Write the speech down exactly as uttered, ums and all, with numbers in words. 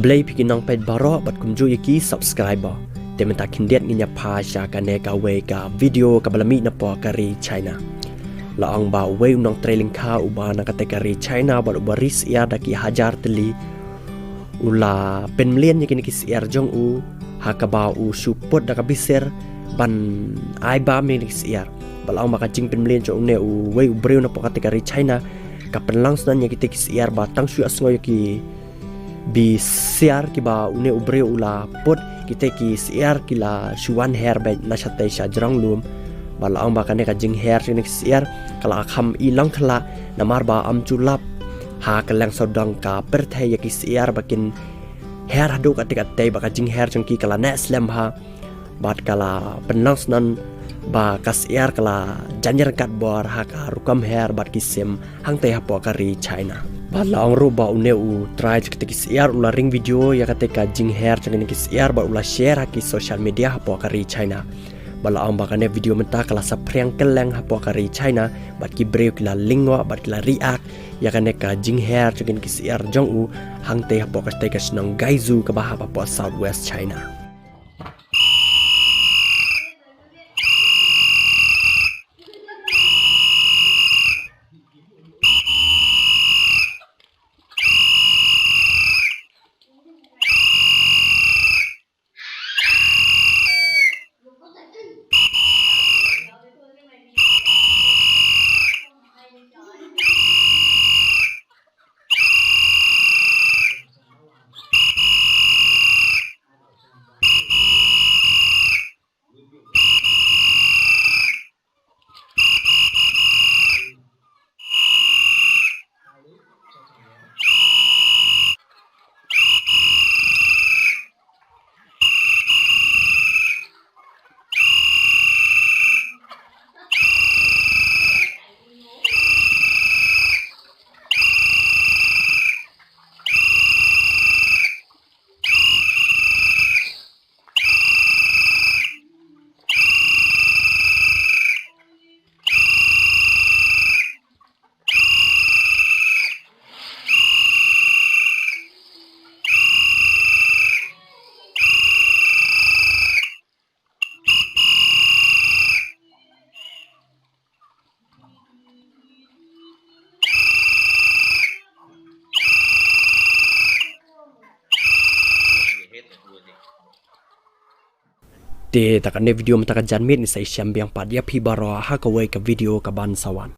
Khublei phi ki nongpeit baroh bad kumjuh ïa ki subscriber. Te mynta khyndiat ngin ïa pha sha kane kawei ka video kaba la mih napoh ka ri China. La ong ba uwei u nongtrei lyngkha uba na kata ka ri China bad uba ri syiar da ki hajar tylli, u la pynmlien ïa kine ki syiar jong u ha kaba u shu put da ka biser ban ai bam ïa kine ki syiar. Ba la ong ba ka jingpynmlien jong une uwei u briew napoh kata ka ri China ka pynlong snan ïa kite ki syiar ba tang shu ïohsngew ïa ki bisiar kiba une u briew u la put, kite ki syiar ki la shu wan her beit na shatei sha jrong lum. Ba la ong ba kane ka jingher jong kine ki syiar ka la kham i long khyllah namar ba ym ju lap ha kylleng sawdong ka pyrthei ïa ki syiar ba kin her haduh katei katei, ba ka jingher jong ki ka la neh slem bha. Bad ka la pynlong snan ba ka syiar ka la jan ryngkat bor ha ka rukom her bad ki sim hangtei hapoh ka ri China. Bad la ong ruh ba une u trai jong kite ki syiar u la ring video ïa kata ka jingher jong kine ki syiar bad u la share ha ki social media hapoh ka ri China. Bad la ong ba kane video mynta ka la saphriang kylleng hapoh ka ri China bad ki briew ki la lyngngoh bad ki la react ïa kane ka jingher jong kine ki syiar jong u hangtei hapoh katei ka shnong Guizhou kaba hap hapoh South West China. Te ta kane video mynta ka janmiet, ngin sa ïashem biang pat ïa phi baroh ha kawei ka video kaban sa wan.